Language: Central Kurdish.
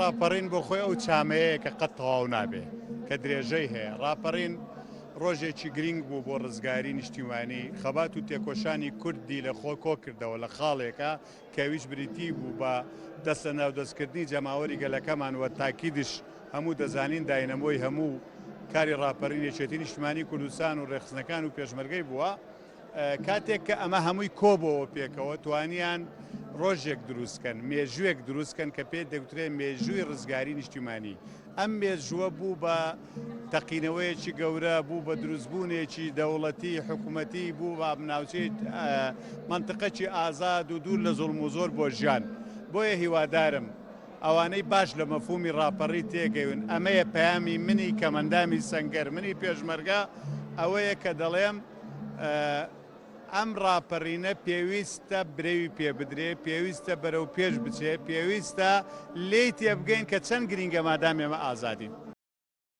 ڕاپەڕین بۆ خۆی ئەو چامەیە کە قەت تەواو نابێ، کە درێژەی هەیە. ڕاپەڕین ڕۆژێکی گرینگ بوو بۆ ڕزگاری نیشتیمانی، خەبات و تێکۆشانی کوردی لە خۆ کۆکردەوە لە خاڵێکا کە ئەویش بریتی بوو بە دەست لەناودەستکردنی جەماوەری گەلەکەمان و تاکیدش هەموو دەزانین داینەمۆی هەموو کاری ڕاپەرین یەکێتی نیشتمانی کوردستان و ڕێکخستنەکان و پێشمەرگەی بووە. کاتێک کە ئەمە هەمووی کۆبۆوە پێکەوە توانیان ڕۆژێک دروستکەن، مێژووێک دروستکەن کە پێ دەگوترێ مێژووی ڕزگاری نیشتیمانی. ئەم مێژووە بوو بە تەقینەوەیەکی گەورە، بوو بە دروستبوونێکی دەوڵەتی حکوومەتی، بوو بە ناوچەی مەنتقەکی ئازاد و دوور لە زوڵم و زۆر بۆ ژیان. بۆیە هیوادارم ئەوانەی باش لە مەفهومی ڕاپەڕی تێگەیون، ئەمەیە پەیامی منی کەمەندامی سەنگەر، منی پێشمەرگە، ئەوەیە کە دەڵێم ئەم ڕاپەرینە پێویستە برەوی پێ بدرێ، پێویستە بەرەو پێش بچێ، پێویستە لێی تێبگەین کە چەند گرینگە مادام ئێمە ئازادین.